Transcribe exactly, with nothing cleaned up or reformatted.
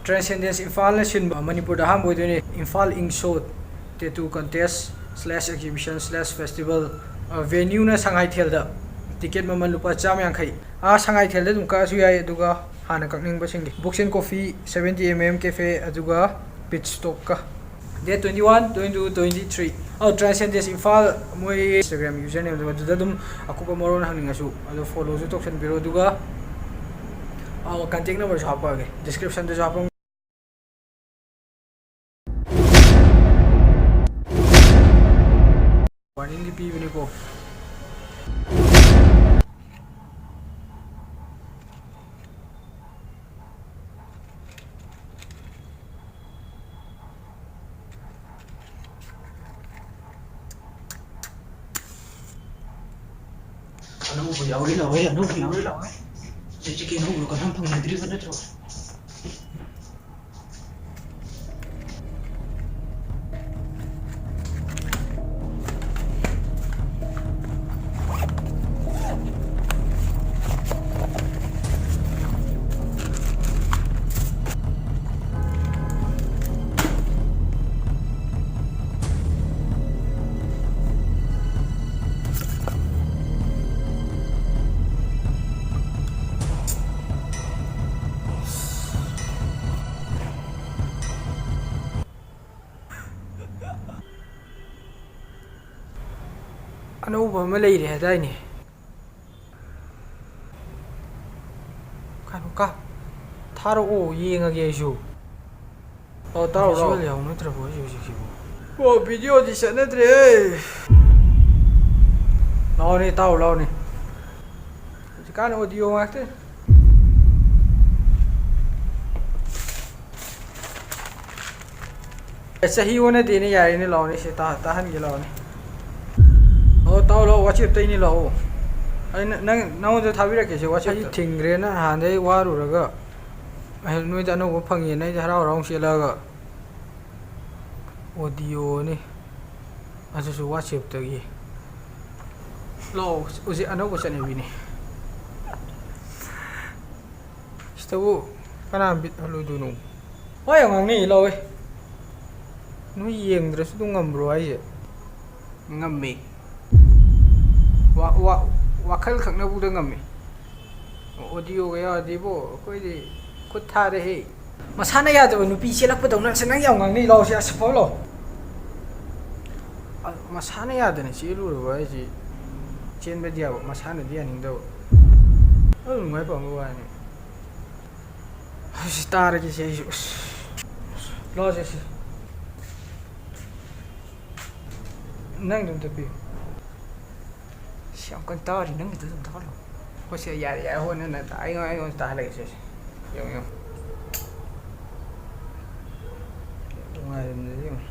Transcendence ꯏꯝꯐꯥꯜꯅ ꯁꯤꯟꯕ ꯃꯅꯤꯄꯨꯔꯗ ꯑꯍꯥꯟꯕ ꯑꯣꯏꯗꯣꯏꯅꯦ, ꯏꯝꯐꯥꯜ ꯏꯪ ꯁꯣ ꯇꯦꯇꯨ ꯀꯟꯇꯦꯁ ꯁ꯭ꯂꯦꯁ ꯑꯦꯛꯖꯤꯕꯤꯁꯟ ꯁ꯭ꯂꯦꯁ ꯐꯦꯁꯇꯤꯚꯦꯜ꯫ ꯚꯦꯅ꯭ꯌꯨꯅ ꯁꯉꯥꯏꯊꯦꯜꯗ꯫ ꯇꯤꯀꯦꯠ ꯃꯃꯜ ꯂꯨꯄꯥ ꯆꯥꯝꯃ ꯌꯥꯡꯈꯩ꯫ ꯑꯥ, ꯁꯉꯥꯏꯊꯦꯜꯗ ꯑꯗꯨꯝ ꯀꯛꯑꯁꯨ ꯌꯥꯏ, ꯑꯗꯨꯒ ꯍꯥꯟꯅ ꯀꯛꯅꯤꯡꯕꯁꯤꯡꯒꯤ Books and Coffee, seventy M M Cafe, ꯑꯗꯨꯒ Pit Stopꯀ꯫ Date twenty one, twenty two, twenty three꯫ ꯑꯧ, Transcendence ꯏꯝꯐꯥꯜ ꯃꯣꯏ Instagram username ꯑꯗꯨ, ꯑꯗꯨꯗ ꯑꯗꯨꯝ ꯑꯀꯨꯞꯄ ꯃꯔꯣꯜ ꯍꯪꯅꯤꯡꯉꯁꯨ ꯑꯗꯣ followꯁꯨ ꯇꯧꯁꯟꯕꯤꯔꯣ, ꯑꯗꯨꯒ, ꯑꯧ, contact numberꯁꯨ ꯍꯥꯞꯄꯛꯑꯒꯦ, descriptionꯗꯁꯨ ꯍꯥꯞꯄꯛꯑꯒꯦ꯫ Warningꯗꯤ ꯄꯤꯕꯅꯤꯀꯣ꯫ ꯑꯅꯧꯕ ꯌꯥꯎꯔꯤ ꯂꯥꯎꯋꯦ, ꯑꯅꯧꯕ ꯌꯥꯎꯔꯤ ꯂꯥꯎꯋꯦ꯫ ꯍꯧꯖꯤꯛ ꯆꯤꯀꯦꯟ ꯑꯅꯧꯕ ꯀꯅꯥꯝ ꯐꯪꯅꯗ꯭ꯔꯤꯕ ꯅꯠꯇ꯭ꯔꯣ? ꯑꯅꯧꯕ ꯑꯃ ꯂꯩꯔꯦ ꯍꯥꯏꯗꯥꯏꯅꯦ? ꯀꯩꯅꯣ ꯀꯥ-, ꯊꯥꯔꯛꯑꯣ, ꯌꯦꯡꯉꯒꯦ ꯑꯩꯁꯨ꯫ ꯑꯣ, ꯇꯥꯎ, ꯇꯥꯎ꯫ Visual ꯌꯥꯎ ꯅꯠꯇ꯭ꯔꯕꯣ ꯑꯩꯁꯦ ꯍꯧꯖꯤꯛꯁꯤꯕꯨ? ꯑꯣ, videoꯗꯤ ꯆꯠꯅꯗ꯭ꯔꯦ꯫ ꯂꯥꯎꯅꯦ, ꯇꯥꯎ, ꯂꯥꯎꯅꯦ꯫ ꯍꯧꯖꯤꯛꯀꯥꯟ audio ꯉꯥꯛꯇ꯫ ꯑꯦ, ꯆꯍꯤ ꯑꯣꯟꯅꯗꯦꯅꯦ, ꯌꯥꯔꯦꯅꯦ, ꯂꯥꯛꯑꯣꯅꯦ, ꯁꯤ ꯇꯥ-, ꯇꯥꯍꯟꯒꯦ ꯂꯥꯛꯑꯣꯅꯦ꯫ ꯑꯣ, ꯇꯥꯎ, ꯂꯥꯛꯑꯣ, WhatsAppꯇꯩꯅꯦ, ꯂꯥꯛꯑꯣ꯫ ꯑꯩ ꯅ-, ꯅꯪ, ꯅꯉꯣꯟꯗ ꯊꯥꯕꯤꯔꯛꯀꯦꯁꯦ, WhatsAppꯇ꯫ ꯑꯩ ꯊꯤꯡꯈ꯭ꯔꯦꯅ ꯍꯥꯟꯗꯩ ꯋꯥꯔꯨꯔꯒ, ꯑꯩ ꯅꯣꯏꯗ ꯑꯅꯧꯕ ꯐꯪꯉꯦꯅ ꯑꯩꯗꯤ ꯍꯔꯥꯎ ꯍꯔꯥꯎ ꯆꯦꯜꯂꯛꯑꯒ꯫ Audioꯅꯤ꯫ ꯑꯗꯨꯁꯨ WhatsAppꯇꯒꯤ꯫ ꯂꯥꯛꯑꯣ, ꯍꯧꯖꯤꯛ ꯑꯅꯧꯕ ꯆꯠꯅꯕꯤꯅꯤ꯫ ꯁꯤꯗꯕꯨ ꯀꯅꯥ ꯕꯤꯠ ꯍꯜꯂꯣꯏꯗꯣꯏꯅꯣ? ꯋꯥ ꯌꯥꯝ ꯉꯥꯡꯅꯩ ꯂꯥꯎꯋꯦ꯫ ꯅꯣꯏ ꯌꯦꯡꯗ꯭ꯔꯁꯨ ꯑꯗꯨꯝ ꯉꯝꯕ꯭ꯔꯣ ꯍꯥꯏꯁꯦ? ꯉꯝꯃꯤ꯫ ꯋꯥ-, ꯋꯥ-, ꯋꯥꯈꯜ ꯈꯛꯅꯕꯨꯗ ꯉꯝꯃꯤ꯫ ꯑꯣꯗꯤꯑꯣꯒ ꯌꯥꯎꯔꯗꯤꯕꯣ, ꯑꯩꯈꯣꯏꯗꯤ ꯈꯨꯠ ꯊꯥꯔꯦꯍꯦ꯫ ꯃꯁꯥꯅ ꯌꯥꯗꯕ ꯅꯨꯄꯤ ꯆꯦꯜꯂꯛꯄꯗꯧꯅ ꯑꯁ ꯅꯪ ꯌꯥꯝ ꯉꯥꯡꯅꯩ ꯂꯥꯎꯁꯦ, ꯑꯁ ꯐꯥꯎ ꯂꯥꯎ꯫ ꯑ, ꯃꯁꯥꯅ ꯌꯥꯗꯅ ꯆꯦꯜꯂꯨꯔꯕ ꯍꯥꯏꯁꯤ ꯆꯦꯟꯕꯗꯤ ꯌꯥꯕ, ꯃꯁꯥꯅꯗꯤ ꯌꯥꯅꯤꯡꯗꯕ꯫ ꯑꯗꯨ ꯅꯨꯡꯉꯥꯏ ꯄꯥꯝꯕ ꯋꯥꯅꯤ꯫ ꯍꯧꯖꯤꯛ ꯇꯥꯔꯒꯦꯁꯦ ꯑꯩꯁꯨ꯫ ꯑꯁ꯫ ꯂꯥꯎꯁꯦ ꯁꯤ꯫ ꯅꯪꯗꯣ ꯑꯝꯇ ꯄꯤꯌꯨ꯫ ꯁꯤ ꯌꯥꯝ ꯀꯟꯅ ꯇꯥꯔꯤ, ꯅꯪꯒꯤꯗꯨ ꯑꯗꯨꯝ ꯊꯥꯒꯠꯂꯣ꯫ ꯍꯣꯏ, ꯁꯦ, ꯌꯥꯔꯦ, ꯌꯥꯔꯦ, ꯍꯣꯏ, ꯅꯪ, ꯅꯪ ꯇꯥ-, ꯑꯩꯉꯣꯟ-, ꯑꯩꯉꯣꯟꯗ ꯇꯥꯍꯜꯂꯒꯦ, ꯁꯦ, ꯁꯦ꯫ ꯌꯦꯡꯉꯨ, ꯌꯦꯡꯉꯨ꯫ ꯅꯨꯡꯉꯥꯏꯔꯝꯗ꯭ꯔꯗꯤ ꯌꯦꯡꯉꯨ꯫